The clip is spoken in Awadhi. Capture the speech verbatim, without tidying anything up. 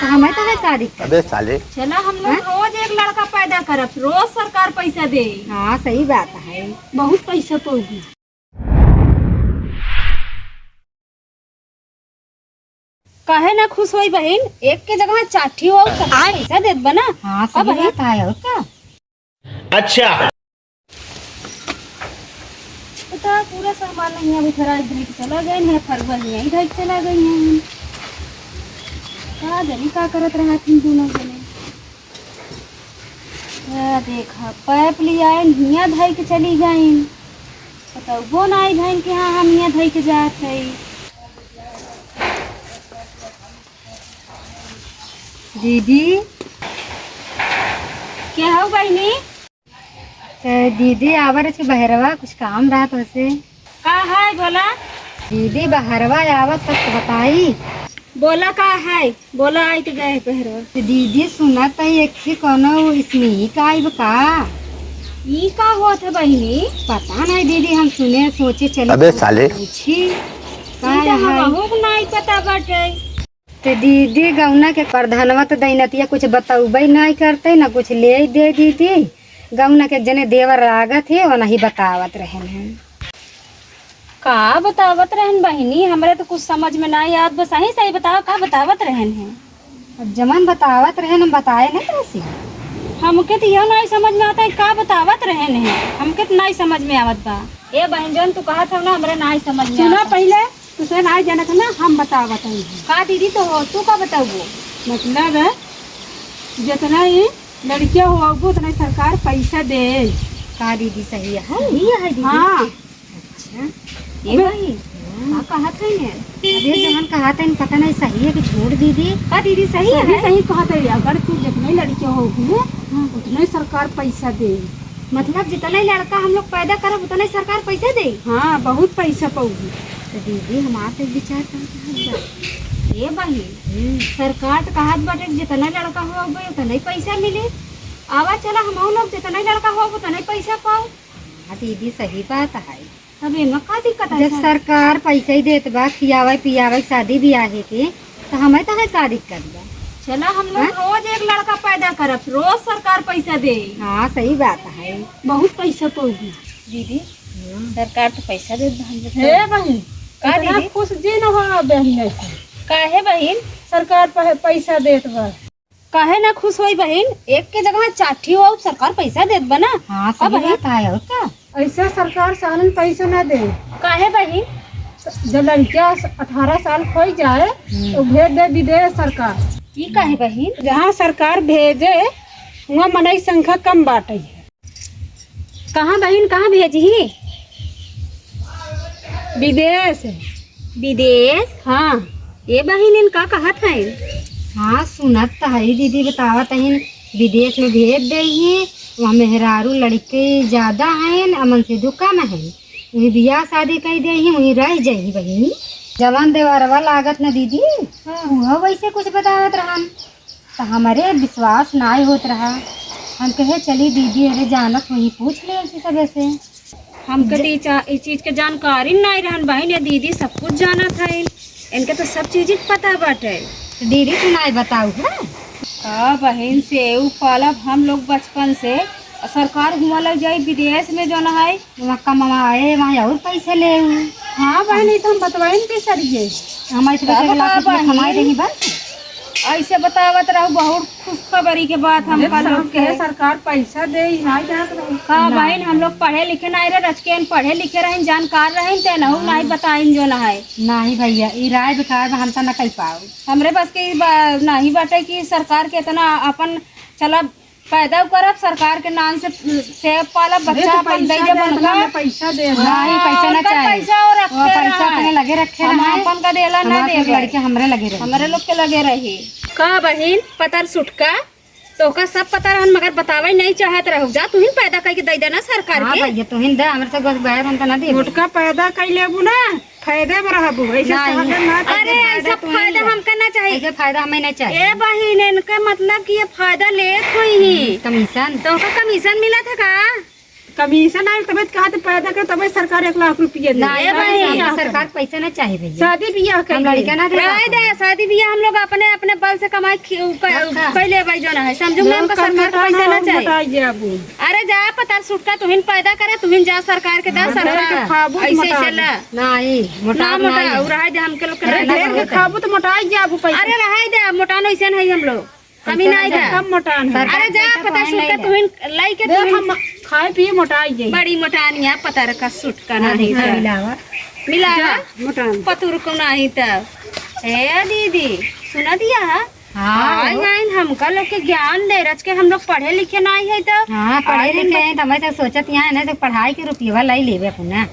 हमें तो है का दिक्कत? अबे साले। चला, हम लोग हाँ? रोज एक लड़का पैदा करब, रोज सरकार पैसा दे। हाँ, सही बात है। बहुत पैसा पउबू। काहे ना खुश होई बहिन, एक के जगह चार ठी हो, सब पैसा देत बा ना। हाँ, अब सही बहिन बात है, और का? अच्छा। पता, पूरा सामान हियाँ बिखराई धई के चला गए हैं, फरुआ हियाँ ही धई के चला गए हैं। का जानी का करत रहा थी दोनों जने। आ, देखा, पैप लियाए हियाँ धई के चली गई। पतउबो नाई भइन कि हाँ, हम हियाँ धई के जात हई। दीदी। के हऊ बहिनी? त दीदी, आवा रहे बहरवा, कुछ काम रहा तोसे। का है, बोला? दीदी, बहरवा आवा तब तो बताई। बोला, का है? बोला, आई तो गए बहरवा। त दीदी, सुना त एक ठे कौनो इसमें ही का आइब का? ई का होत है बहिनी? पता नहीं दीदी, हम सुने, सोचे चली अबे साले। पूछी। का ई तो है? हमहू को नहीं पता बाटे। ते दीदी, गौना के प्रधानवा तो दैनतिया कुछ बतौबे नाई करते, ना कुछ ले दे दीदी। गौना के जने देवर लागत है, वो नहीं बतावत रहन है। का बतावत रहन बहिनी, हमरे तो कुछ समझ में नाई आवत, बस सही सही बतावा, का बतावत रहन है? अब जमन बतावत रहन, हम बताए नहीं कैसे? हमके तो यह नाई समझ में आता है, का बतावत रहन है, हमके तो नाई समझ में आवत बा। ए बहिन, जौन तू कहत हऊ ना, हमरे नाई समझ में सुना आवत। पहिले, तू से नाई जानत ना, हम बतावत हई। का दीदी, तो हो, तू का बताबू? मतलब, जितना ही लड़कियां होबू, उतना ही सरकार पैसा दे। का दीदी, सही है? सही है दीदी। हाँ। अच्छा, ए अबे भाई, का कहत है ये? अबे जवन कहत है, पता नहीं सही है कि झूठ दीदी। का दीदी, सही सही, है? सही कहत है, अगर तू जितने लड़कियां होबू, हाँ। उतने सरकार पैसा दे। मतलब जितना ही लड़का हम लोग पैदा करब, उतना ही सरकार पैसा दे? हाँ, बहुत पैसा पउबू। तो दीदी, हमार तो विचार का कहत बा। ए बहिन, हम्म। सरकार तो कहत बाटे कि जितना लड़का होबे, उतना ही पैसा मिले। आवा चला, हमहू लोग जितना ही लड़का होबे, उतना ही पैसा पाओ। हाँ दीदी, सही बात है। तब एमा का दिक्कत है जब सर? सरकार पैसा ही देत बा, खियावे पियावे, शादी बियाहे के, तो हमें तो है का दिक्कत बा? चला, हम लोग हाँ? रोज एक लड़का पैदा करब, रोज सरकार पैसा दे। हाँ, सही बात है। बहुत पैसा पउबू। दीदी, हम्म। सरकार तो पैसा देत बा हम लोग हे के। बहिन, का इतना दीदी? खुश जी न हो बहिन ऐसे। काहे बहिन? सरकार पह-, पैसा देत बा। काहे ना खुश होई बहिन, एक के जगह चार ठी हो, सरकार पैसा देत बा ना। हाँ, अब सही बहिन? बात है, और का? ऐसे सरकार सालन पैसा ना दे। काहे बहिन? जब लड़किया अठारह साल खोई जाए, हम्म। तो भेज दे विदेश सरकार। ई काहे बहिन? जहाँ सरकार भेजे, वहाँ मनई संख्या कम बाटे। कहाँ बहिन, कहाँ भेजही? विदेश। विदेश? हाँ। ए बहिन, इन का कहत हैं? हाँ, सुनत त हई दीदी, बतावत हईन, विदेश में भेज देही, वहाँ मेहरारू लड़के ज्यादा हैं, अमन से दो कम हैं, वहीं बियाह शादी कई देही, वहीं रह जाही बहिन। जवन देवरवा लागत न दीदी, हाँ। उहो वैसे कुछ बतावत रहन। त हमरे विश्वास नाई होत रहा। हम कहे, "चली दीदी, अरे जानत होई, पूछ ले इनसे सबे से।" हमके त ई चा-, ई चीज के जानकारी नाई रहन बहिन, ये दीदी सब कुछ जानत है, इनके तो सब चीज के पता बाटे। दीदी, तू नाई बताऊ है? का बहिन, सेऊ पालब हम लोग बचपन से, सरकार हुआ लग जाई विदेश में जौन है, वहाँ कमाए, वहाँ और पैसे ले उ। हाँ बहिन, ई तो हम बतवाइन के सरिये। हम ऐसे तब पैसे का लेवा के बहिन? कमाए रही बस। ऐसे बतावत रहू, बहुत खुशखबरी के बात अरे हमका लोग के। के सरकार पैसा दे, ई नाई जानत रहू। का ना। बहिन, हम लोग पढ़े लिखे नाई रहे, रचके पढ़े लिखे रहन, जानकार रहन, ते नहु हाँ। नाई बताइन जो ना है। नहीं भैया, ई राय बेकार बा, हम तो ना कह पाओ। हमरे बस के ई बा-, नहीं बाटे कि सरकार के इतना अपन चला पैदा करब, सरकार के नाम से सेब पालब, अरे, बच्चा तो अपन पैसा दे दे, बन इतना का। हमें पैसा दे। नहीं, पैसा ना चाहे। पैसा और वो रखे पैसा रहा। अपने लगे रखे हम रहा है। अपन का देला ना हमारे देबे। लड़के हमरे लगे रहे। हमरे लोग के लगे रही। का बहिन, पतर सुटका, तोका सब पता रहन, मगर बतावे नहीं चाहत रहू। जा, तुहिन पैदा करके दे देना सरकार हाँ के। भैया, तुहिन दे, हमरे से बस बैर हम तो ना देबे। मोटका पैदा कर लेबू ना। फायदे में रहबू, ऐसे नहीं। सहदे ना अरे, फायदा ऐसा तू फायदा नहीं ले। हमका ना चाहिए। ऐसे फायदा हमें नहीं चाहिए। ए बहिन, इनका मतलब कि ये फायदा लेत हुई ही। हम्म, कमीशन। तो उनका कमीशन मिला था का? कमीशन आइल, तबे तो कहत पैदा कर, तबे सरकार एक लाख रुपया दे। ना, ए भाई, सरकार पैसा ना चाही भैया। शादी बियाह कर हम लड़का ना दे। रहे दे, शादी बियाह हम लोग अपने, अपने बल से कमाई खी-, उ क-, पक्का। कैले भाई जो ना है, समझू ना, हमका सरकार पैसा ना चाही। मोटाई जाबू। अरे जा पता सुटका, तुहिन पैदा करे, तुहिन जा सरकार के दा, हाँ, सरकार के खाबू तो ऐसे मोटा चला। नहीं, मोटा ना मोटा, नहीं। उ रहे दे, हमके लोग के अरे ना ढेर के खाबू तो मोटाई जाबू पैसा। अरे रहे दे, मोटा नहीं से नहीं हम लोग। कमी नहीं है। कम मोटान है। अरे जा, पता सुन के तुहिन लाई के देख, तुहिन हम खाए पिए मोटाई जाई। बड़ी मोटानिया, पता रखा सुटका ना नहीं है। मिलावा। मिलावा। जा, मोटान। पतुर को नहीं त। ए दीदी, सुना दिया है? हाँ। आइन, आइन, हमका लोग के ज्ञान दे, रच के हम लोग पढ़े लिखे नहीं है त। हाँ, पढ़े लिखे हैं त मैं तो सोचत यहाँ है ना, तो पढ़ाई के रुपया लाई लेबे अपना।